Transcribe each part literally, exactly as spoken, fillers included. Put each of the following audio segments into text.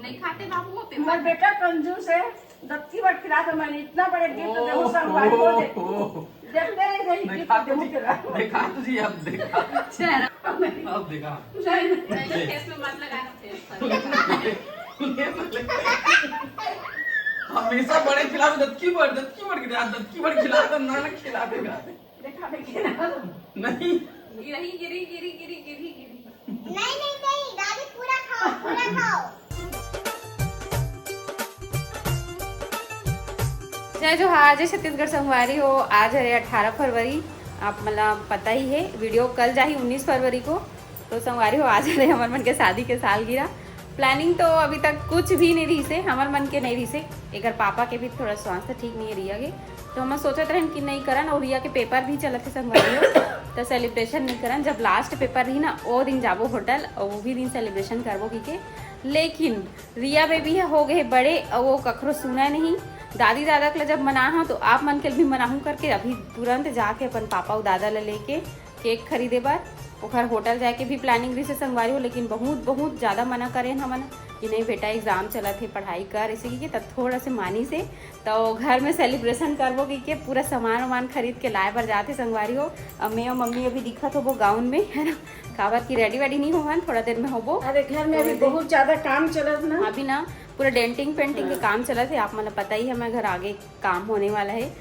दिखाते बाबू वो पेपर। बेटा कंजूस है, दत्ती भर खिला दो, मैंने इतना बड़े गिफ्ट दे, संगवारी हो दे। देखते रह गई, गिफ्ट देखा दे तुझे, तेरा। देखा तुझे, अब देखा। चेहरा। अब देखा। नहीं, नहीं, फेस में मत लगाना, फेस पर। हमेशा बड़े खिलाफ दत्ती भर, दत्ती भर के, दत्ती भर खिला दो, नाना खिला देगा। देखा, देखिए ना। नहीं। गिरी, गिरी, गिरी, गिरी, गिरी, गिरी। नहीं, नहीं, नहीं, दादी, पूरा खाओ, पूरा खाओ। जय जोहार, जय छत्तीसगढ़ संगवारी हो। आज हरे अठारह फरवरी, आप मन ला पता ही है, वीडियो कल जाही उन्नीस फरवरी को। तो संगवारी हो, आज हरे हमर मन के शादी के सालगिरह। प्लानिंग तो अभी तक कुछ भी नहीं रहिसे, हमर मन के नहीं रहिसे। एकर पापा के भी थोड़ा स्वास्थ्य ठीक नहीं है रिया के, तो हम सोचत रहन कि नहीं करन। और रिया के पेपर भी चलत है संगवारी हो, तो सेलिब्रेशन नहीं करन। जब लास्ट पेपर रही ना, वो दिन जाबो होटल और वो भी दिन सेलिब्रेशन करबो की के। लेकिन रिया बेबी ह हो गए बड़े, और वो कखरो सुना नहीं। दादी दादा के ला जब मना हो तो आप मन के भी मनाहूँ करके अभी तुरंत जाके अपन पापा और दादा ला लेके केक खरीदे बर ओखर होटल जाए के भी प्लानिंग रहिसे संगवारी हो, लेकिन बहुत, बहुत ज़्यादा मना करेन हमन कि नहीं बेटा, एग्जाम चलत हे, पढ़ाई कर, ऐसे की के, तब थोड़ा से मानिस हे। तो घर में सेलिब्रेशन करबो की के पूरा सामान वामान खरीद के लाए बर जाथे संगवारी हो। अब मैं और मम्मी अभी दिखत होबो गाउन में, है ना, काबर की रेडी वेडी नहीं होवन, थोड़ा देर में होबो। अरे, घर में अभी बहुत ज्यादा काम चलत ना। अभी ना पूरा डेंटिंग पेंटिंग के काम चलत है, आप मन ला पता ही है, हमारे घर आगे काम होने वाला है,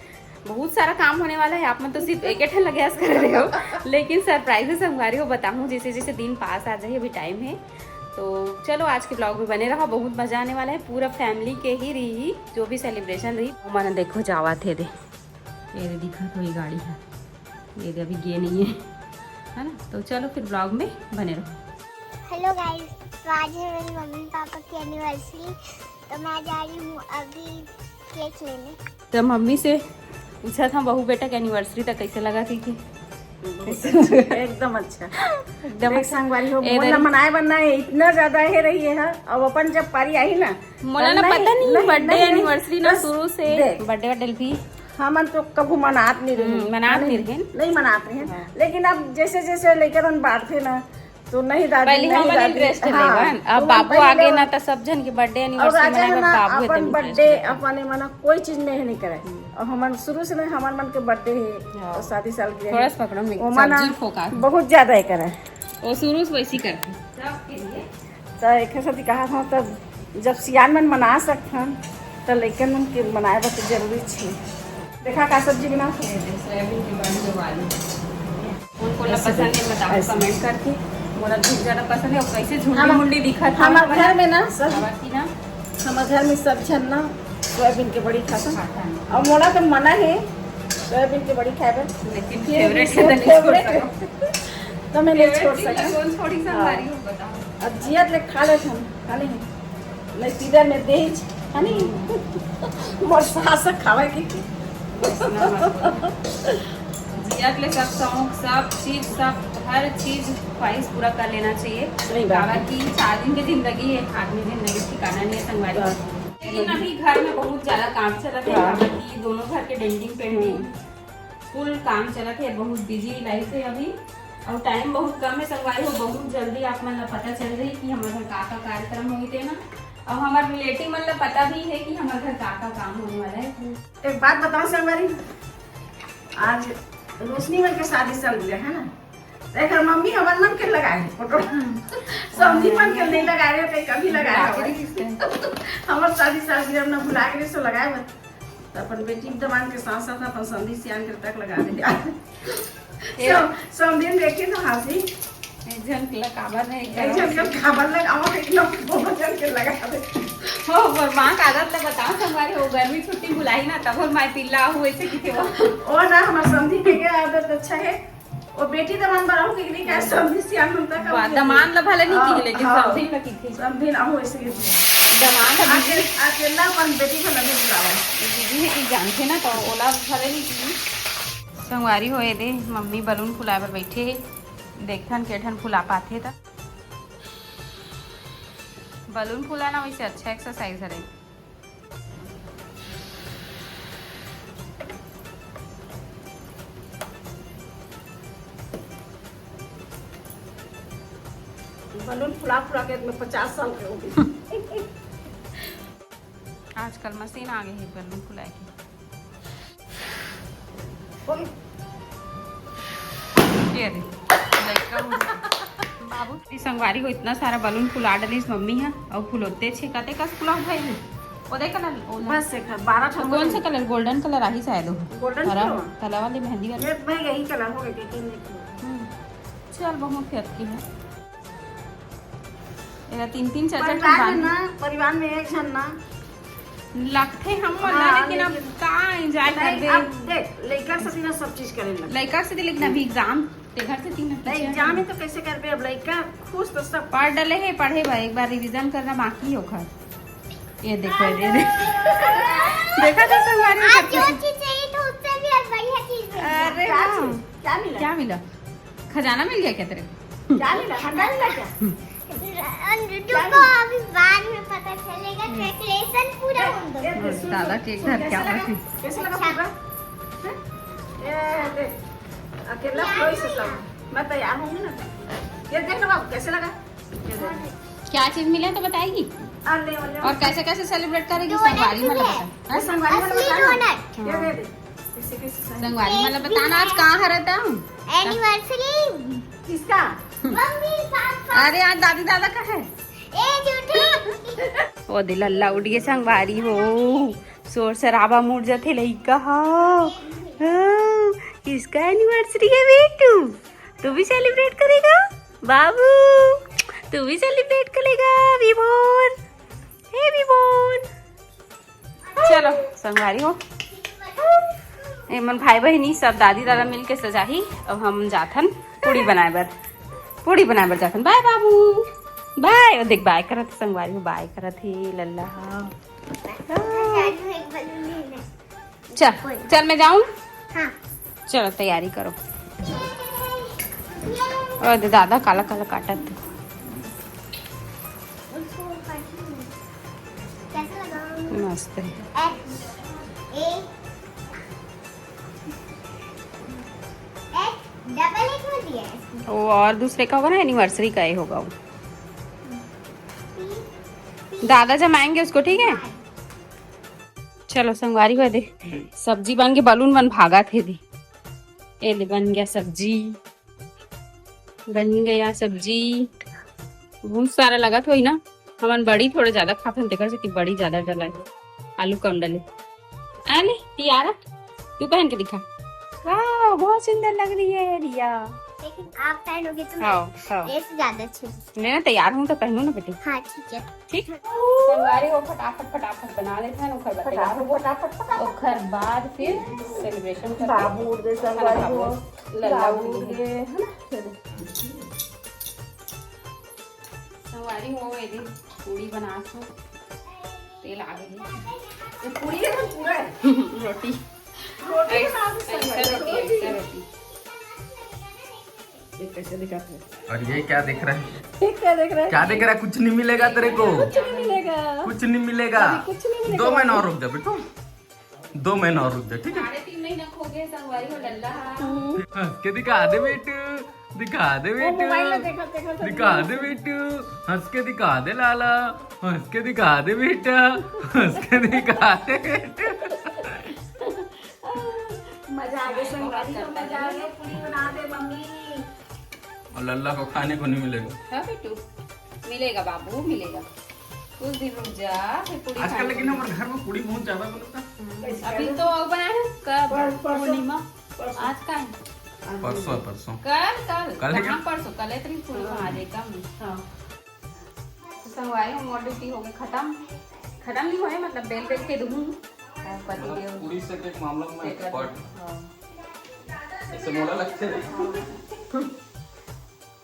बहुत सारा काम होने वाला है। आप मन तो सिर्फ एक ठन लगे कर रहे हो, लेकिन सरप्राइज है संगवारी हो, बताऊँ जैसे जैसे दिन पास आ जाए, अभी टाइम है। तो चलो, आज के ब्लॉग में बने रहो, बहुत मजा आने वाला है। पूरा फैमिली के ही रही, जो भी सेलिब्रेशन रही। मन देखो जावा थे दे, ये दे दिखा तो ये गाड़ी है, ये दे अभी गे नहीं है, है ना। तो चलो फिर ब्लॉग में बने रहो। हेलो गाइस, तो आज है मेरी मम्मी पापा की एनिवर्सरी, तो मैं जा रही हूँ अभी केक लेने। तो मम्मी से पूछा था, बहू बेटा के एनिवर्सरी तक कैसे लगा थी कि एकदम अच्छा। एकदम देख अच्छा। संगवारी हो, ए मोला दरी। मनाए बनना है, इतना ज्यादा है रही है, अब अपन जब पारी आई ना, मोला तब ना नहीं, पता नहीं, नहीं, बर्थडे नहीं, एनिवर्सरी ना बस शुरू से देख। बर्थडे वर्थडे भी हमन तो कभू मनात नहीं रहे, हम्म, मनात नहीं, नहीं रहे। नहीं मनात रहे। हाँ। लेकिन अब जैसे जैसे लइका मन बाढ़थे ना, तो नहीं दादी, पहले नहीं हमन दादी। इंटरेस्ट हाँ, लेवन, अब तो बाबू पहले आगे ना, लेवन। तो सब जन के बर्थडे और एनिवर्सरी राजा मनाए मन बर ना बाबू अपन एकदम बर्थडे इंटरेस्ट लेथे। अपन ये मना कोई चीज में नहीं करे। हम्म। और हमन शुरू से नहीं, हमर मन के बर्थडे है हाँ। और शादी साल की थोड़ा सा पकड़ो, मैं ओमा ना सब्जी फोका। बहुत ज्यादा ये करे। वो शुरू से वैसी करते हैं। सबके लिए। त एखर सेती कहा था, तब जब सियान मन मना सकथन, त लइकन मन के मनाए बर तो जरूरी छे। देखा का सब्जी बनात हन? ये दे, सोयाबीन के बड़ी जो आलू। कौन कौन ला ऐसे पसंद है, बताओ ऐसे। कमेंट करके। मोला झुक ज्यादा पसंद है, और कैसे झुंडी हम, मुंडी दिखत हमार हवे घर में ना सब हमार की ना। हमार घर में सब झन ना सोयाबीन के बड़ी खाथन। खाता है। और मोला तो मना है सोयाबीन के बड़ी खाए बर। लेकिन फिर भी फेवरेट है, तो नहीं छोड़ फेवरेट है। सकता। तो मैं नहीं फेवरेट छोड़ चीज सकता। कौन छोड़ी हाँ। संभारी हो, बताओ। अब जियत ले खा लेत हम, है नहीं? नहीं, सीधा में देज, है नहीं? मोर सास खावे के, के। जियत ले सब शौक, सब चीज, सब हर चीज ख्वाहिश पूरा कर लेना चाहिए। सही बात है। काबर कि चार दिन की जिंदगी है, आदमी जिंदगी ठिकाना नहीं है, संगवारी। हाँ। लेकिन अभी घर में बहुत ज्यादा काम चलत है, हाँ। काबर कि दोनों घर के डेंटिंग पेंटिंग, हम्म। फुल काम चलत है, बहुत बिजी लाइफ है अभी, और टाइम बहुत कम है संगवारी हो। बहुत जल्दी आप मन ला पता चल जाही कि हमर घर का का कार्यक्रम होही तेन ह, और हमर रिलेटिव मन ला पता भी है कि हमर घर का का काम होने वाला है। एक बात बताओ संगवारी, आज रोशनी मन के शादी सालगिरह है ना, तो एकर मम्मी हमर मन के लगाए है फोटो, समधी मन के नहीं लगाए रहे, तो कभी लगाए लगा के हवे। रखिस तेन। हमर शादी सालगिरह न भुला के सो लगाए बा। त अपन बेटी दमांद के साथ साथ अपन समधी सियान के तक लगा दे। ए सम-, समधी में देखे तो हंसी। एक झन के ला काबर नहीं एक करो। झन के काबर लगाओ, एक लोग दो झन के लगा दे। हो, मोर माँ का आदत ला बताओ, संगवारी हो, गर्मी छुट्टी बुलाई ना, तब मोर माँ पिल्ला आहू ऐसे किथे वो। ओ ना, हमार समधी के, के आदत अच्छा है। ओ बेटी दमांद बर आहू के नहीं, क्या समधी सियान मन तक वाह, दमांद ला भले नहीं की, लेकिन हाँ। समधी ला की थी। समधी ना हो ऐसे किथे। दमांद ला अकेल-, अकेला अपन बेटी को लगे बुलावा। दीदी है कि जानथे ना, तो ओला भले नहीं की। संगवारी हो, ये दे, मम्मी बलून फुलाए बर बैठे हे। देखथन के ठन फुला पाथे त। बलून फुलाना वैसे अच्छा एक्सरसाइज हरे। बलून फुला फुला के मैं पचास साल के हो गई। आजकल मशीन आ गई है बलून फुलाए की। ये दे, लड़का हो गया। बाबू, ये संगवारी हो इतना सारा बलून फुला डलिस मम्मी हा, और फुलोते छे कते कस फुला भाई। वो देख कलर, वो बस एक बारह ठो कौन सा कलर? गोल्डन कलर आही शायद हो। गोल्डन हरा, कलर? काला वाली मेहंदी वाली। ये भाई यही कलर हो गई, तीन, तीन। हम्म। चल, बहुत फेंक की है। एला तीन तीन चार चार परिवार में ना, परिवार में एक जन ना लगथे हम मन ला, हाँ, लेकिन अब लेकिन का एंजॉय नहीं, करबे? अब देख, लइका से ना सब चीज करे लगे। लइका से, लेकिन अभी एग्जाम ते घर से तीन नहीं, एग्जाम है तो कैसे करबे? अब लइका खुश तो सब पढ़ डले है, पढ़े बा, एक बार रिवीजन करना बाकी है ओखर। ये देखो, ये देखो। देखा था संगवारी आज जो चीज चाहिए तो उससे भी आज बढ़िया चीज मिल गया। अरे क्या वाह। चीज? क्या मिला? क्या मिला? खजाना मिल गया क्या तेरे को? क्या मिला? खजाना मिला क्या? रुको, अभी बाद में पता चलेगा। चॉकलेशन पूरा होने दो। ये दे, सुन, दादा सुन, के सुन, घर कैसे क्या लगा? बात है? कैसे लगा अच्छा। पूरा? हाँ? ये दे, अकेला कोई से सब। मैं तैयार होंगी ना। ये देख लो बाबू, कैसे लगा? ये दे। क्या चीज मिला तो बताएगी? और ले, और ले। और कैसे कैसे सेलिब्रेट करेगी? डोनट संगवारी भी वाला है। बता। ये हाँ? संगवारी वाला असली बता ना। डोनट। ये दे दे। कैसे कैसे संगवारी? संगवारी वाला बताना, आज कहाँ हरे था? एनिवर्सरी। किसका? Mummy, papa. अरे, आज दादी दादा का है। ए, झूठी। ओ दे लल्ला उठ गए संगवारी हो, शोर शराबा मुड़ जाथे लइका हा। हाँ, किसका एनिवर्सरी है बेटू? तू भी सेलिब्रेट करेगा बाबू? तू भी सेलिब्रेट करेगा विभोर? हे विभोर। चलो संगवारी हो, एमन भाई बहिनी सब दादी दादा मिल के सजाही। अब हम जाथन पूड़ी बनाए बर, पूड़ी बनाए बर जाथन। बाय बाबू, बाय। ओ देख बाय करत हे संगवारी हो, बाय करत हे लल्ला। चल चल मैं जाऊँ। हाँ। चलो तैयारी करो। ओ दे दादा काला काला काटत। कैसा लगा? मस्त है। H A H double H में दिया है। वो और दूसरे का होगा ना, एनिवर्सरी का ही होगा वो। दादा जमाएंगे उसको, ठीक है। चलो संगवारी हो दे, सब्जी बन के बलून मन भागत हे दे। ए दे बन गया सब्जी, बन गया सब्जी। बहुत सारा लगत होही ना, हमन बड़ी थोड़े ज्यादा खाथन, तेकर से कि बड़ी ज्यादा डला है, आलू कम डले। अरे टियारा तू पहन के दिखा। वाह बहुत सुंदर लग रही है रिया। लेकिन आप पहनोगे तो हाँ, हाँ। ये से ज्यादा अच्छी। मैं ना तैयार हूँ तो पहनू ना बेटी। हाँ ठीक है। ठीक है। संगवारी हो फटाफट फटाफट बना लेते हैं, ओखर बाद तैयार हो, फटाफट फटाफट। ओखर बाद फिर सेलिब्रेशन करते हैं। बाबू उठ गए संगवारी हो। लल्ला बाबू उठ गए, है ना? चलो। संगवारी हो ये दिन पूड़ी बना सो तेल आ गई। ये पूड़ी है ना पूरा है? रोटी। रोटी ऐस-, बना दो ऐसा संगवारी, रोटी, रोटी। ऐसा रोटी। ये कैसे दिखाते हैं? और ये क्या दिख रहा है? ये क्या दिख रहा है? क्या दिख रहा है? कुछ नहीं मिलेगा तेरे को। कुछ नहीं मिलेगा। कुछ नहीं मिलेगा। अभी कुछ नहीं मिलेगा दो महीना बाबू। और रुक जा बेटू, दो महीना और रुक जा, ठीक है? साढ़े तीन महीना खो गए संगवारी हो लल्ला। हंस के दिखा दे बेटू, दिखा दे वो बेटू, मोबाइल में देखा, देखा, देखा। दिखा दे बेटू, हंस के दिखा दे लाला, हंस के दिखा दे बेटा, हंस के दिखा दे बेटू। मजा आ गया संगवारी हो, मजा आ गया। पूड़ी बना दे मम्मी। और लल्ला को खाने को नहीं मिलेगा। हाँ बेटू, मिलेगा बाबू, मिलेगा। कुछ दिन रुक जा, फिर पूड़ी आजकल खाएंगे। लेकिन हमारे घर में पूड़ी बहुत ज्यादा बनता। हम्म, अभी तो बनाए हैं कब? पर-, परसों। पूर्णिमा। परसों। आज का है? परसों है, परसों। कल, कल। कल है क्या? कहाँ परसों? कल है तो पूर्णिमा, हाँ। आज है कम। हाँ। तो संगवारी हो, मोर ड्यूटी हो गई खत्म। खत्म नहीं होए, मतलब बेल बेल के दूँ। और पति मतलब देव पूड़ी से के मामला में सेकत expert। हाँ। ऐसे मोला लगते हैं।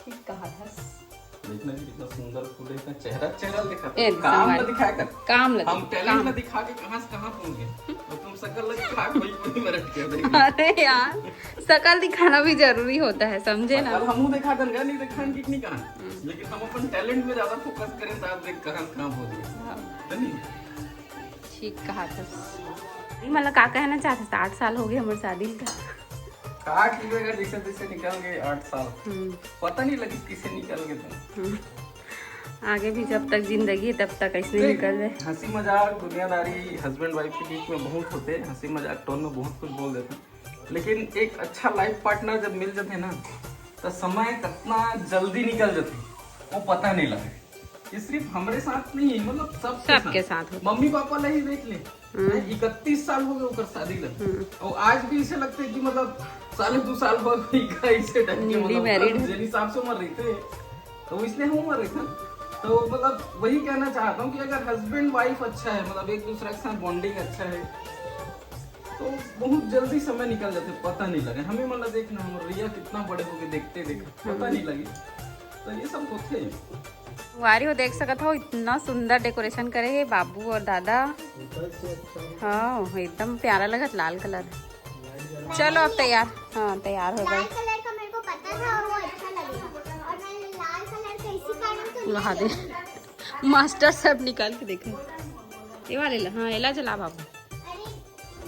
ठीक कहा था। देखना जी कितना सुंदर फूल है, इतना चेहरा, चेहरा दिखा ए, काम संगवारी। में दिखाया कर। काम लगे, हम टैलेंट काम। में दिखा के कहाँ से कहाँ पहुँच गए। और तुम सकल लग दिखा कोई कोई मरट के देख। अरे यार, सकल दिखाना भी जरूरी होता है, समझे ना? सकल हमू दिखा दन, नहीं दिखान की नहीं कहा। हम्म। लेकिन हम अपन टैलेंट में ज्यादा फोकस करें तो आप देख कहाँ से कहाँ पहुँच गए। हाँ। है नहीं? ठीक कहा था। ये मतलब का कहना चाहते, आठ साल हो गए हमारे शादी का। काट लिएगा जैसे तैसे निकल गए आठ साल। हम्म। पता नहीं लगी किसे निकल गए थे। हम्म। आगे भी जब तक जिंदगी है, तब तक ऐसे देख, निकल जाए। हंसी मजाक दुनियादारी हस्बैंड वाइफ के बीच में बहुत होते हैं, हंसी मजाक टोन में बहुत कुछ बोल देते हैं, लेकिन एक अच्छा लाइफ पार्टनर जब मिल जाते हैं ना, तो समय कितना जल्दी निकल जाते हैं, वो पता नहीं लगे। ये सिर्फ हमारे साथ नहीं है, मतलब सबके सबके साथ। साथ होता है। मम्मी पापा ला ही देख ले, हम्म। हैं, इकतीस साल हो गए ओकर शादी ला। हम्म। और आज भी इसे लगते है कि मतलब साले दो साल बाद ही का इसे टाइप के, newly मतलब, married है। जेनी साहब से उम्र रही थे, तो इसलिए हम उम्र रही था। तो मतलब वही कहना चाहता हूँ कि अगर हस्बैंड वाइफ अच्छा है, मतलब एक दूसरा के साथ बॉन्डिंग अच्छा है, तो बहुत जल्दी समय निकल जाते, पता नहीं लगे। हमें मतलब देखना, हम रिया कितना बड़े हो गए, देखते देखते पता हम्म। नहीं लगे। तो ये सब होते हैं। संगवारी हो, देख सकत हो, इतना सुंदर डेकोरेशन करे है बाबू और दादा। हाँ, एकदम प्यारा लगत, लाल कलर। चलो अब तैयार, हाँ, तैयार हो गए। लाल कलर का मेरे को पता था और वो अच्छा लगेगा। और मैंने लाल कलर का इसी कारण से लिया। महादेव, मास्टर साहब निकाल के देखो, ये वाले ला, हाँ, एला जला बाबू। अरे,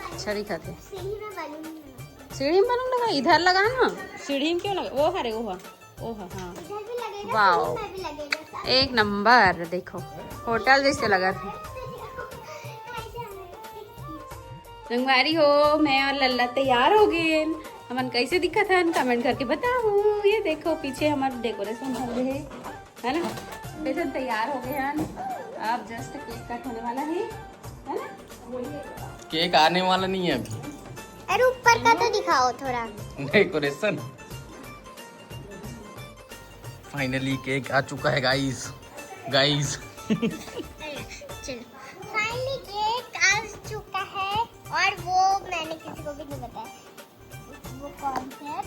अच्छा दिखत है। सीढ़ी में बलून लगा। सीढ़ी में बलून लगा, इधर लगा ना, सीढ़ी में क्यों लगा? वो हरे, वो हा, वो हा, हाँ। इधर भी लगेगा, वाओ। सीढ़ी में भी लगेगा, सब। एक नंबर, देखो होटल जैसे लगा था। संगवारी हो, मैं और लल्ला तैयार हो गए। हमन कैसे दिखत हन, कमेंट करके बताओ। ये देखो पीछे हमार डेकोरेशन हो गए है, है ना? कैसे तैयार हो गए हन। अब जस्ट केक कट होने वाला है, है ना? केक आने वाला नहीं है अभी। अरे ऊपर का तो दिखाओ थोड़ा। डेकोरेशन। फाइनली केक आ चुका है गाइस, गाइस। चलो, फाइनली केक आ चुका है और वो मैंने किसी को भी नहीं बताया। वो कौन से है?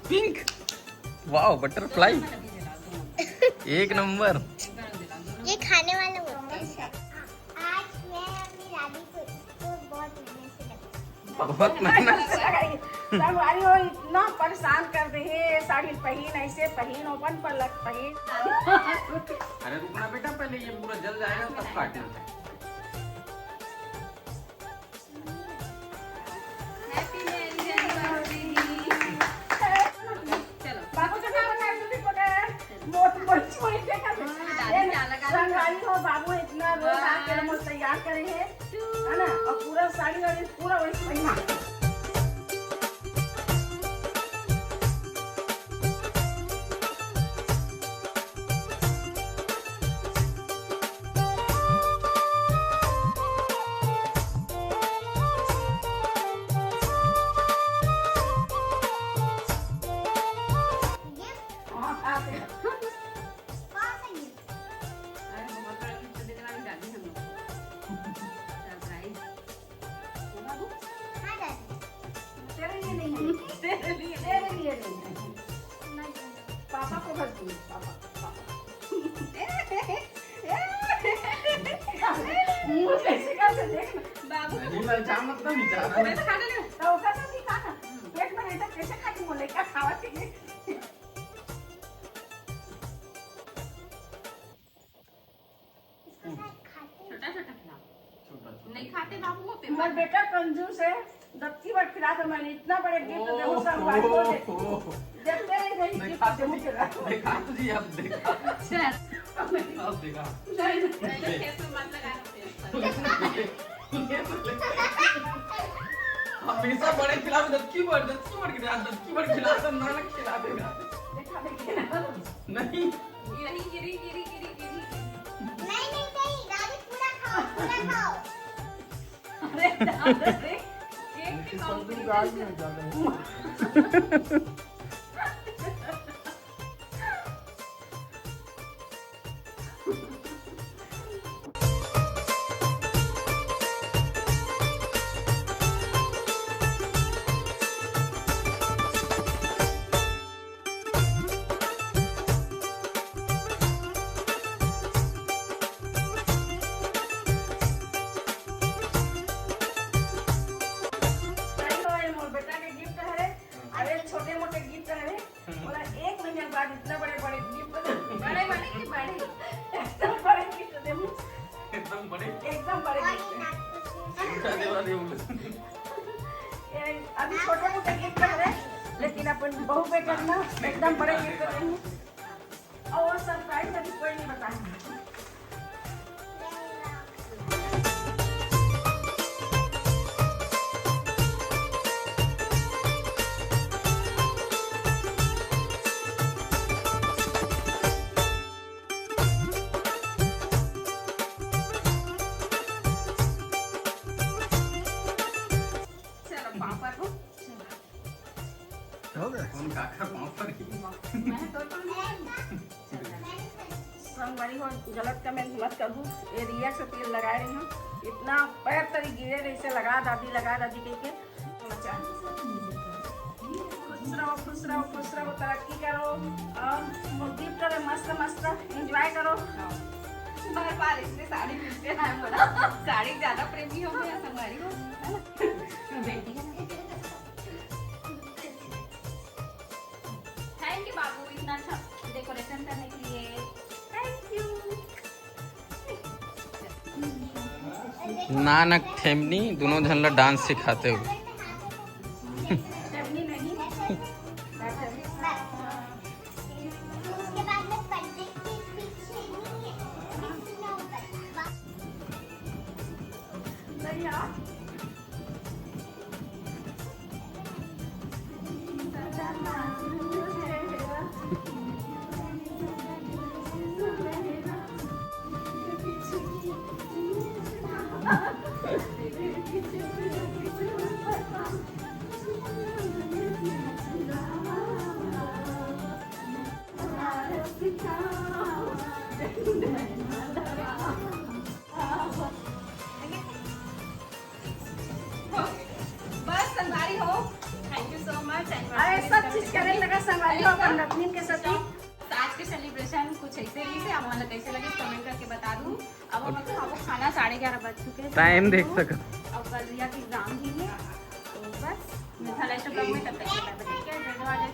पिंक। Wow, butterfly. एक नंबर। ये खाने वाला होता है शायद। आज मैं अपनी दादी को, को बहुत मेहनत से लगा। बहुत मेहनत से। संगवारी हो, इतना परेशान कर दे हे, साड़ी पहिन, ऐसे पहिन, ओपन पर लग पहिन। अरे रुकना बेटा, पहले ये पूरा जल जाएगा तब काटना। Happy marriage anniversary। चलो। बाबू जल्दी पकड़, जल्दी पकड़। मोट, मोट, मोट देखा थे। हाँ, दादी क्या लगा? संगवारी हो, बाबू इतना रोज आके वाह। मोट तैयार करे हैं, है ना? और पूरा साड़ी वाड़ी पूरा वही पहिना। अरे, बहुत बड़ा gift देने वाली दादी हम लोग। Surprise। बाबू? हाँ, दादी। तेरे लिए नहीं है। तेरे लिए, तेरे लिए नहीं है। पापा को बस दूंगी, पापा, पापा। मुंह कैसे कैसे देख ना। बाबू नहीं, मैं जा मत ना, बेचारा। मैं तो खाने नहीं। तो ओकर से भी खा ना। पेट में रहता कैसे खाती बोले, क्या खावा चाहिए? इसको शायद खाते हैं। छोटा छोटा खिलाओ। छोटा छोटा। नहीं खाते बाबू, वो पेपर मोर में। बेटा कंजूस है, दत्ती भर खिला दो, मैंने इतना बड़े gift दे, वो सब भाई को दे। ओहो। देखते रह गई gift देखा दे तुझे, मुझे। देखा तुझे, अब देखा। अच्छा। अब देखा। नहीं, नहीं, नहीं, face में मत लगाना, face पर। हमेशा बड़े खिला दो, दत्ती भर, दत्ती भर खिला, दत्ती भर खिला दो, नानक खिला देगा। देखा, देखिए ना। नहीं। गिरी, गिरी, गिरी, गिरी, गिरी। नहीं, नहीं, नहीं, दादी पूरा खाओ, पूरा खाओ। अरे, दादा रे, केक के कॉम्प्लिमेंट। भाई हो, ये मोर बेटा के गिफ्ट हरे। अरे छोटे मोटे गिफ्ट हरे। हम्म। बोला एक महीने बाद इतना बड़े बड़े गिफ्ट दे। बड़े बड़े कि बड़े? एकदम बड़े गिफ्ट दे। एकदम बड़े? एकदम बड़े गिफ्ट दे। ये अभी छोटे मोटे गिफ्ट हरे, लेकिन अपन बहू बेटा ना एकदम बड़े गिफ्ट दे। और सरप्राइज अभी कोई नहीं बताएंगे। चलो, पापड़ हो। हो गया। कौन काका पाँव पर की? मैं तो, तो नहीं। संगवारी हो, गलत कमेंट मत करहू। ये रिया से तेल लगा रही हूँ, इतना पैर तरी गिरे रही से लगा दादी, लगा दादी कह के। खुश रहो, खुश रहो, खुश रहो, तरक्की करो और गिफ्ट करो, मस्त मस्त एंजॉय करो। बार बार इसने साड़ी पहनते ना है बोला, साड़ी ज्यादा प्रेमी हो गया संगवारी हो, है ना? बेटी है ना। थैंक यू बाबू, इतना अच्छा डेकोरेशन करने के लिए। Thank you. नानक ठेमनी दोनों झन ला डांस सिखाते हुए। बस संगवारी हो, thank you so much। अरे, सब चीज करे लगा संगवारी हो अपन नतनीन के साथ ही। आज के सेलिब्रेशन कुछ ऐसे रही थे, आप मन ला कैसे लगे कमेंट करके बता दू। अब हम लोग खाबो खाना, साढ़े ग्यारह बज चुके हैं। टाइम देख सकत। अब कल रिया के एग्जाम भी है, तो बस मिलता नेक्स्ट ब्लॉग में, तब तक के लिए bye bye, take care, जय जवान, जय